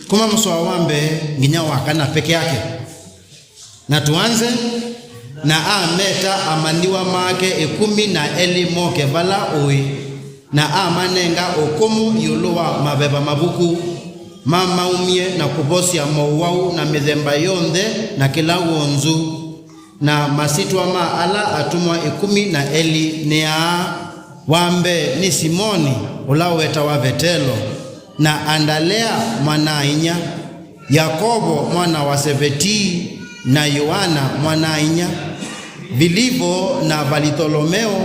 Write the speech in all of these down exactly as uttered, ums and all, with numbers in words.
kuma mũsoa wa mbee nginya wa kana peke yake. Na tũanze, na ameta amanyĩw'a make ĩkũmi na elĩ moke vala ũĩ, na amanenga ũkũmũ ĩũlũ wa maveva mavuku, mamaumye na kũvosya mowau na mĩthemba yonthe na kĩla wonzu. Na masyĩtwa ma ala atũmwa ĩkũmi na elĩ nĩ aa: wa mbee nĩ Simoni, ũla wetawa Vetelo, na Andalea mwana-a-inyia, Yakovo mwana wa Sevetii, na Yoana mwana-a-inyia, Vilivo na Valitholomeũ,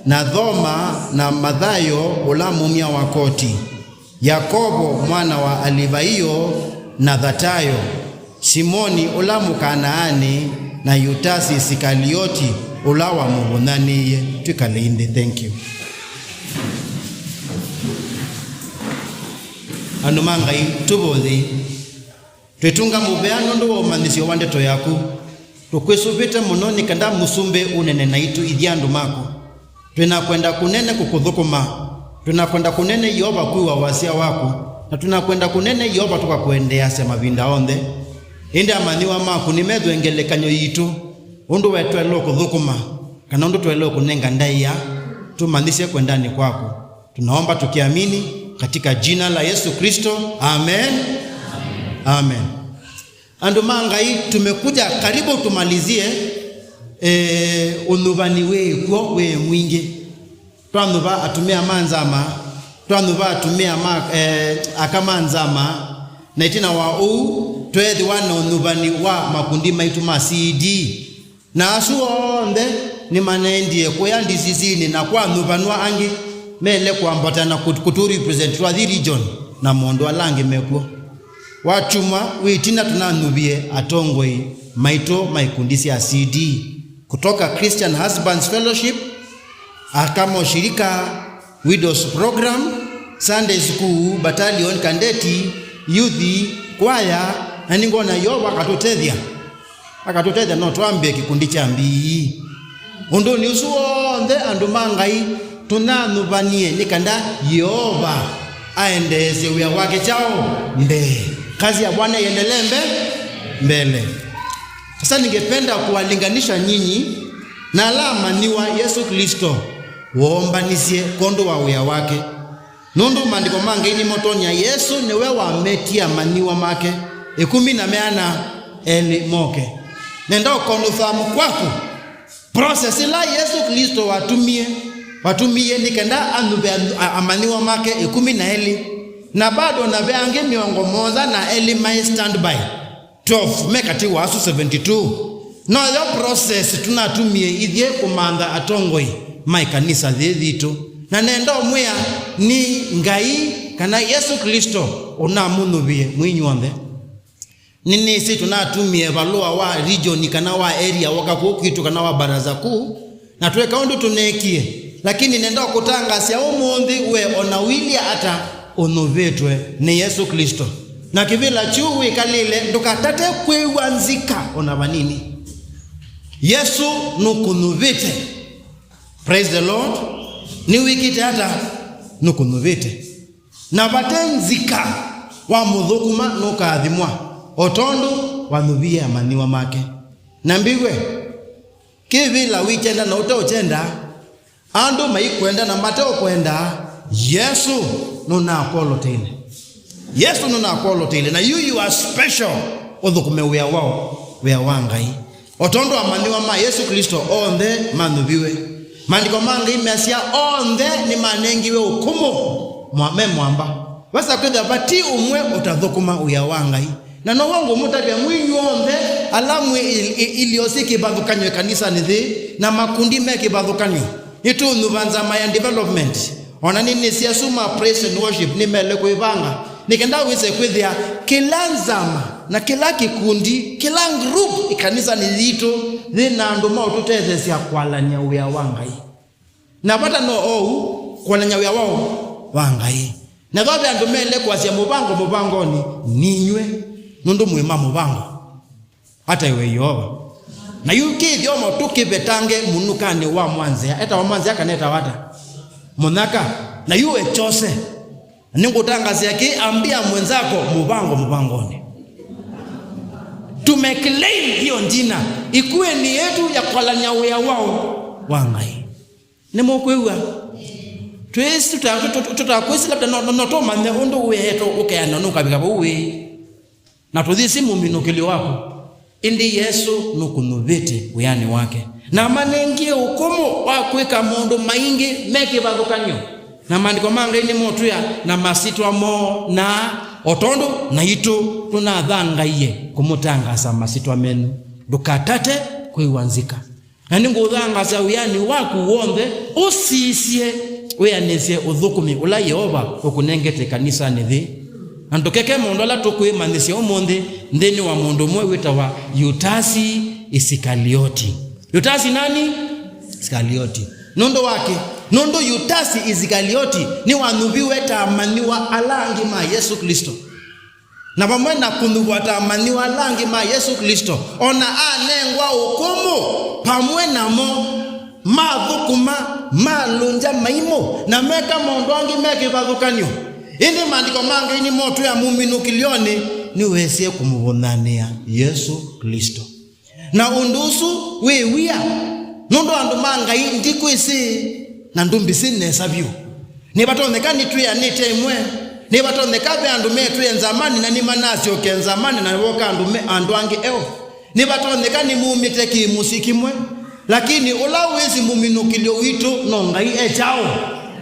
na Thoma, na Mathayo ũla mumya wa koti, Yakovo mwana wa Alivaio, na Thatayo, Simoni ũla Mũkanaanĩ, na Yutasi Isikalioti ũla wamũvũnyanĩie. Twĩkalei nthĩ. Thank you. Andũ ma Ngai, tũvoyei. Twĩtũnga mũvea nũndũ wa ũmanyĩsyo wa ndeto yaku. Tũkwĩsũvĩte mũno nĩ kana Mũsumbĩ ũnene naitũ ithyĩ andũ maku. Twĩnakwenda kũnene kũkũthũkũma. Twĩnakwenda kũnene Yeova kwĩw'a wasya waku. Na twĩnakwenda kũnene Yeova tũkakũendeeasya mavinda onthe. Ĩndĩ amanyĩw'a maku nĩmethwe ngelekany'o yitũ, ũndũ we twaĩle kũthũkũma, kana ũndũ twaĩle kũnenga ndaĩa, tũmanyĩsye kwendanĩ kwaku. Tunaomba tukiamini katika jina la Yesu Kristo. Amen. Amen. Andũ ma Ngai, tumekuja karibu tumalizie, eh, ũnyuvani wĩ kw'o wĩ mwingĩ. Twanyuva atumĩa ma nzama, twanyuva atumĩa ma, eh, aka ma nzama, na ĩtina wa ũu, tweethĩwa na ũnyuvani wa makundi maitũ ma C D. Na asu onthe nĩmanendie kũya D C C-nĩ na kwa nyuvanwa angĩ mele kwambata na kũt-, kũtũ represent twa thi region na maũndũ ala angĩ mekw'o. Wakyumwa wĩ ĩtina tũnanyuvie atongoi maitũ ma ikundi sya C D, kutoka Christian Husbands Fellowship, aka ma ũshirika, Widows Program, Sunday School, Battalion, Kandeti, Youth, Kwaya, na nĩngwona Yeova akatũtethya. Akatũtethya no twambĩe kĩkundi kya mbii. Ũndũnĩ ũsu w'onthe andũ ma Ngai tũnanyuvanie nĩ kana Yeova aendeesye wĩa wake kyaũ mbee. Kazi ya Bwana iendelee mbe-, mbele. Sasa ningependa kuwalinganisha nyinyi na ala amanyĩw'a Yesu Kristo woombanisye kwondũ wa wĩa wake. Nũndũ maandĩko ma Ngai nĩmotony'a Yesũ nĩwe wametie amanyĩw'a make ĩkũmi na meana elĩ moke. Nenda ũkonũfamu kwaku process ĩla Yesũ Klĩsto watumie, watumie nĩ kenda anyuve a-, amanyĩw'a make ĩkũmi na elĩ, na bado na ve angĩ mĩongo mũonza na elĩ maĩ standby. Twelve me katĩ wa asu seventy-two. Noyo process tũnatumie ithyĩ kũmantha atongoi ma ĩkanisa yĩĩ yitũ. Na nenda ũmwĩa nĩ Ngai kana Yesũ Klĩsto ũnamũnyuvie mwinyw'onthe. Nĩnĩsĩ tũnatumie valũa wa region kana wa area woka kũũ kwitũ kana wa baraza kuu, na tweka ũndũ tũneekie, lakini nenda ũkũtangasya ũmũnthĩ we ona ũilye ata ũnyuvĩtwe nĩ Yesũ Klĩsto. Na kĩvĩla kyu wĩkalĩle ndũkatate kwĩw'a nzika ona vanini. Yesũ nũkũnyuvĩte. Praise the Lord. Nĩwĩkĩte ata? Nũkũnyuvĩte. Na vate nzika wamũthũkũma nũkaathimwa o tondũ wanyuvie amanyĩw'a make. Na mbĩw'e, kĩvĩla wĩkyenda na ũteũkyenda, andũ maikwenda na mateũkwenda, Yesũ nũnakwoloteile. Yesũ nũnakwoloteile, na you, you are special ũthũkũme wĩa wa, wĩa wa Ngai. O tondũ amanyĩw'a ma Yesũ Klĩsto onthe manyuviwe. Maandĩko ma Ngai measya onthe nĩmanengiwe ũkũmũ mwa-, me mwamba. Vasa kwĩthĩa vati ũmwe ũtathũkũma wĩa wa Ngai. Na nowe ngũmũtavya mwinyw'onthe ala mwĩ il-, i-, ilio syĩ kĩvathũkany'o ĩkanisanĩ yĩĩ, na makundi me kĩvathũkany'o. Nĩtũũnyuva nzama ya development. O na nĩnĩsĩ asu ma praise and worship nĩmele kwĩvanga nĩ kenda wĩse kwĩthĩa kĩla nzama na kĩla kĩkundi, kĩla group ĩkanisanĩ yitũ yĩ na andũ ma ũtũtetheesya kwalany'a wĩa wa Ngai. Na vata no ou, kwalany'a wĩa wa, wa Ngai. Na ve andũ mele kwasya mũvango mũvangonĩ, ninyw'ĩ, nũndũ mwĩ ma mũvango. Ataĩwe Yeova. Na yu kĩthyomo tũkĩvetange mũnukanĩ wa mwanzĩa. Etawa mwanzĩa kana etawa ata? Mũnyaka. Na yu we kyose. Nĩngũtangasia kĩĩ, ambia mwenzako, mũvango mũvangoni. Tumeclaim hiyo jina. Ikuwe ni yetu ya kwalany'a wĩa wao wa Ngai. Nĩmũkwĩw'a? Twĩsĩ, tũta-, tũta-, tũtakwĩsĩ labda no, no, no tũmanye ũndũ wĩetwe ũkeana nũkavika vau wĩ. Na tũthĩsĩ mũminũkĩlyo waku, ĩndĩ Yesũ nũkũnyuvĩte wĩanĩ wake. Na amanengie ũkũmũ wa kwĩka maũndũ maingĩ me kĩvathũkany'o. Na maandĩko ma Ngai nĩmotwĩa, "Na masyĩtwa moo na, o tondũ naitũ tũnathangaie kũmũtangaasa masyĩtwa menyu, ndũkatate kwĩw'a nzika." Na nĩngũũthangaasa wĩanĩ waku w'onthe, ũsisye wĩanĩsye ũthũkũmi ũla Yeova ũkũnengete ĩkanisanĩ yĩĩ. Na ndũkeke maũndũ ala tũkwĩmanyĩsya ũmũnthĩ nthĩnĩ wa mũndũ ũmwe wĩtawa Yutasi Isikalioti. Yutasi nani? Isikalioti. Nũndũ wakĩ? Nũndũ Yutasi Isikalioti nĩwanyuviwe ta amanyĩw'a ala angĩ ma Yesũ Klĩsto. Na vamwe na kũnyuvwa ta amanyĩw'a ala angĩ ma Yesũ Klĩsto, o na anengwa ũkũmũ vamwe namo, mathũkũma, malũngya maimũ, na meka maũndũ angĩ me kĩvathũkany'o. Ĩndĩ maandĩko ma Ngai nĩmotwĩa mũminũkĩlyonĩ nĩwesie kũmũvũthanĩa Yesũ Klĩsto. Na ũndũ ũsu wĩ wia, nũndũ andũ ma Ngai ndikwĩsĩ na ndũmbĩsĩ nesa vyũ. Nĩvatonyeka nĩtwĩanĩte ĩmwe. Nĩvatonyeka ve andũ metwĩe Nzamani na nĩmanasyoke Nzamani na voka andũ me, andũ angĩ eo. Nĩvatonyeka nĩmumĩte kĩ mũsyĩ kĩmwe. Lakini ũla wĩsĩ mũminũkĩlyo witũ no Ngai e kyaũ?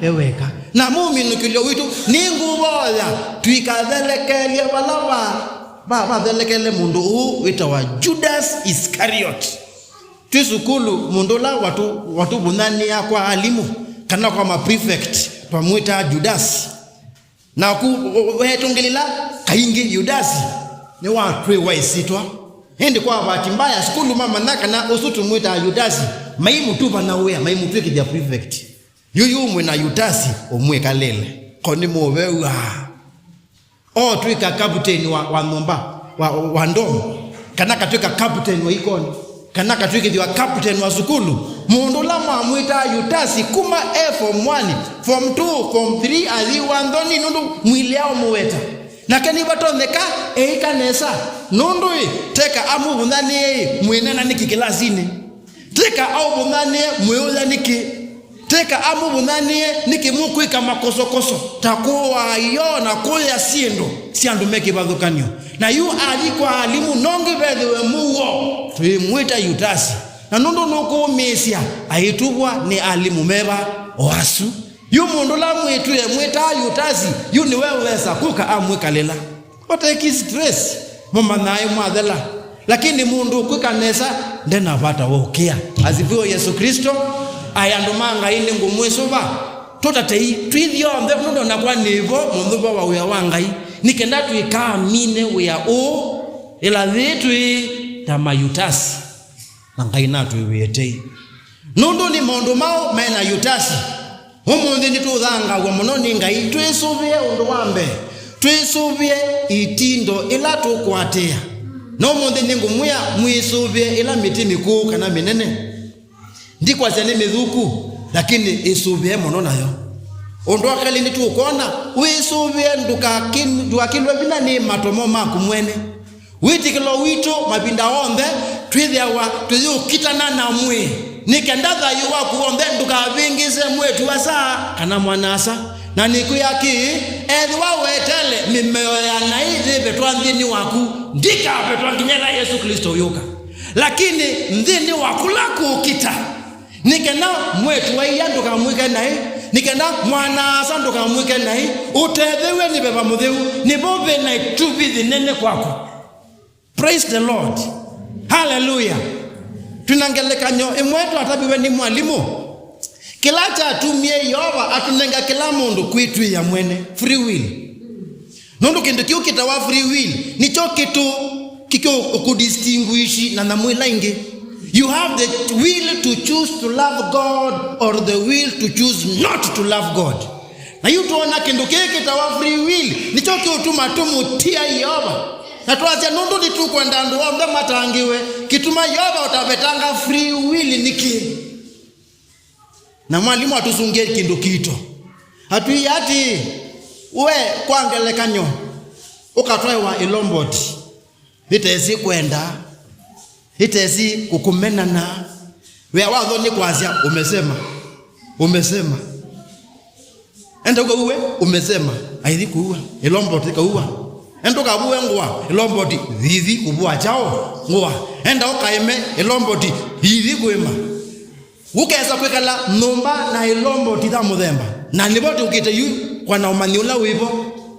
E weka. Na mũminũkĩlyo witũ, nĩngũvoya tũikathelekelye vala va, va, vathelekele mũndũ ũũ wĩtawa Judas Iskariot. Twĩ sukulu, mũndũ ũla watũ-, watũvũnyanĩaa kwa alimũ, kana kwa ma prefect, twamwĩtaa Yudasi. Naku, o-, o-, weetũngĩlĩla kaingĩ, Yudasi nĩwatwĩwa ĩsyĩtwa. Ĩndĩ kwa bahati mbaya, sukulu mamanya kana ũsu tũmwĩtaa Yudasi, maimũtũvana wĩa, maimũtw'ĩkĩthya prefect. Yu, yu mwĩ na Yudasi ũmwĩkalĩle, ko nĩmũũvew'a. O twĩka kaputeni wa, wa nyũmba, wa, wa ndomu, kana katwĩka kaputeni wa ikoni, kana katwĩkĩthĩwa kaputeni wa sukulu. Mũndũ ũla mwamwĩtaa Yutasi kuma e form one, form two, form three, athi wa nthoni nũndũ mwilĩao mũweta. Nake nĩvatonyeka eĩka nesa, nũndũ ĩ, teka amũvũnyanĩe ĩ, mwĩnena nĩkĩ kĩlasinĩ? Teka aũvũnyanĩe mwĩũya nĩkĩ? Teka amũvũnyanĩe nĩkĩ mũkwĩka makosokoso ta kũaa ĩoo na kũya syĩndũ sya andũ me kĩvathũkany'o? Na yu athi kwa alimũ, nongi vethĩwe mũuo, twĩmwĩta Yutasi. Na nũndũ nũkũũmĩĩsya, aituvwa nĩ alimũ meva o asu. Yu mũndũ ũla mwĩtwĩe mwĩtaa Yutasi, yu nĩwe wesa kũka amwĩkalĩla. Ũteki stress, mũmanyae mwathela. Lakini mũndũ ũkwĩka nesa, ndena vata wa ũkĩa. Asifiwe Yesu Kristo. Aĩ andũ ma Ngai, nĩngũmwĩsũva. Tũtatei, twĩthyonthe, nũndũ nakwa nĩvo mũnyuva wa wĩa wa Ngai. Nĩ kenda tũikaamine wĩa ũũ, ĩla yĩĩ twĩ ta Mayutasi. Na Ngai natwĩw'ĩe tei. Nũndũ nĩ maũndũ maũ me na Yutasi? Ũmũnthĩ nĩtũũthangaaw'a mũno nĩ Ngai. Twĩsũvĩe ũndũ wa mbee. Twĩsũvĩe itindo ila tũkũatĩĩa. Na ũmũnthĩ nĩngũmwĩa, mwĩsũvĩe ĩla mĩtĩ mĩkũũ kana mĩnene. Ndikwasya nĩ mĩthũku, lakini ĩsũvĩe mũno nayo. Ũndũ wa kelĩ nĩtũkwona, wĩsũvĩe ndũkakĩ-, ndũkakĩlwe vinya nĩ matomo maku mwene. Wĩtĩkĩlo witũ mavinda onthe twĩthĩawa tũyĩũkitana na mwĩĩ, nĩ kenda thayũ waku w'onthe ndũkavĩngĩse mwĩĩtu-a-asa kana mwana-a-asa. Na nĩkwĩa kĩĩ, ethĩwa weteele mĩmeo ya naĩ yĩvetwa nthĩnĩ waku, ndĩkavetwa nginya ĩla Yesũ Klĩsto ũyũka. Lakini nthĩnĩ wa kũla kũũkita, nĩ kenda mwĩĩtu-a-ia ndũkamwĩke naĩ, nĩ kenda mwana-a-asa ndũkamwĩke naĩ, ũtetheew'e nĩ Veva Mũtheu, nĩvo ve na ĩtuvi yĩnene kwaku. Praise the Lord. Hallelujah. Twĩ na ngelekany'o ĩmwe twataviw'e nĩ mwalimũ. Kĩla kyatumie Yeova atũnenga kĩla mũndũ kwĩtw'ĩĩa mwene, free will. Nũndũ kĩndũ kĩu kĩtawa free will nĩkyo kĩtũ kĩkĩũkũdistinguishi na nyamũ ila ingĩ. You have the will to choose to love God or the will to choose not to love God. Na yu twona kĩndũ kĩĩ kĩtawa free will nĩkyo kĩũtuma tũmũtia Yeova. Na twasya, "Nũndũ nĩtũkwenda andũ onthe matangĩwe," kĩtuma Yeova ũtavetanga free will nĩkĩ? Na mwalimũ atũsũngĩe kĩndũ kito. Atwĩie atĩĩ, We, kwa ngelekany'o, ũkatwaĩwa ĩlomboti yĩtesĩ kwenda, yĩtesĩ kũkũmenana, wĩa watho nĩ kwasya, "Umesema, umesema." Enda ũkauwe, "Umesema." Aithi kũua, ĩlomboti ĩkauwa. Enda ũkavũe ngũa, ĩlomboti, "Thithi kũvũa kyaũ? Ngũa." Enda ũkaĩme, ĩlomboti, "Thithi kũĩma." Ũkesa kwĩkala nyũmba na ĩlomboti tha mũthemba. Na nĩvo tũkĩte yu kwa na ũmanyi ũla wĩvo.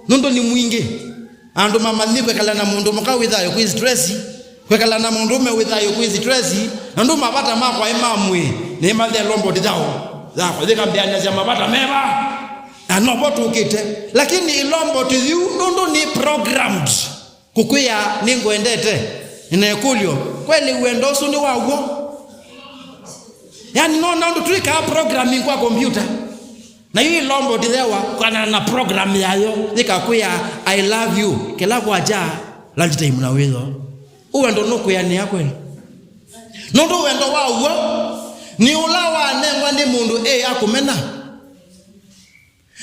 Nũndũ nĩ mwingĩ. Andũ mamanyie kwĩkala na mũndũ mũka wĩ thayũ kwĩ stress. Kwĩkala na mũndũ ũme wĩ thayũ kwĩ stress. Na ndũ mavata makwa ĩ ma mwĩĩ. Nĩ mathe ĩlomboti thaũ. Yakwa, yĩkambĩanĩasya mavata meva. Na novo tũkĩte. Lakini ĩlomboti yu nũndũ nĩ programmed. Kũkwĩa nĩngwendete. Nĩna ĩkũlyo, kweli wendo ũsu nĩ wa w'o? Yani, nona ũndũ twĩkaa programming kwa kompyuta. Na yu ĩlomboti thewa kwana na program yayo, yĩkakwĩa, "I love you." Kĩla kwakya, lunch time na wĩtho. Ũwendo nũkwĩanĩa kweli? Nũndũ wendo wa w'o nĩ ũla wanengwa nĩ mũndũ ĩ akũmena.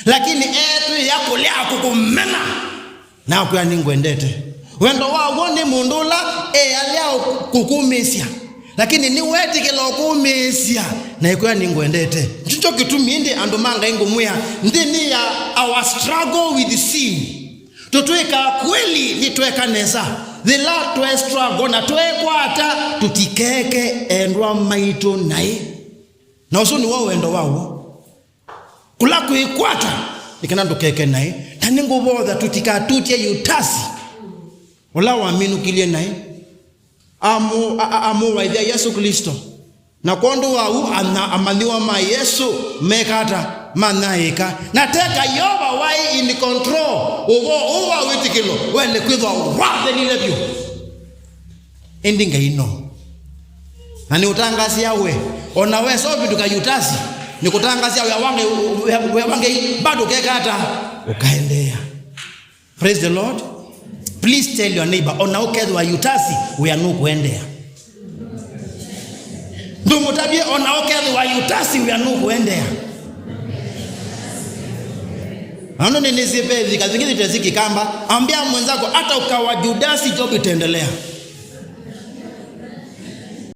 Lakini eetwĩa kũlea kũkũmena, nakwĩa nĩngwendete. Wendo wa w'o nĩ mũndũ ũla ealea kũkũmĩĩsya, lakini nĩwetĩkĩla ũkũmĩĩsya, na ĩkwĩa nĩngwendete. Nĩkyo kĩtumi ĩndĩ andũ ma Ngai ngũmwĩa, nthĩnĩ ya our struggle with sin, tũtwĩkaa kweli nĩtweka nesa. Yĩla twe struggle na twekwata, tũtikeke endwa maitũ naĩ. Na ũsu nĩw'o wendo wa w'o. Kũla kwĩkwata, nĩ kana ndũkeke naĩ. Na nĩngũvotha tũtikatutye Yutasi, ũla waminũkilye naĩ, amũ-, a-, a-, amũvaithya Yesũ Klĩsto. Na kwondũ wa ũu, ana-, amanyĩw'a ma Yesũ meka ata? Manyaĩĩka. Na teka Yeova waĩ in control, ũvoo ũũ wa wĩtĩkĩlo waĩle kwĩthwa wathelile vyũ. Ĩndĩ Ngai no. Na nĩũtangaasĩa we, o na wesa ũvĩndũka Yutasi, nĩkũtangaasĩa wĩa wa Ngai, wĩa, wĩa wa Ngai bado ũkeka ata? Ũkaendeea. Praise the Lord. Please tell your neighbor, o na ũkethĩwa Yutasi, wĩa nũkũendeea. Ndũmũtavye, o na ũkethĩwa Yutasi, wĩa nũkũendeea. Ano nĩnĩsĩ ve thika zingĩ zitesi Kĩkamba, ambia mwenzako, hata ukawa Yutasi, job itaendelea.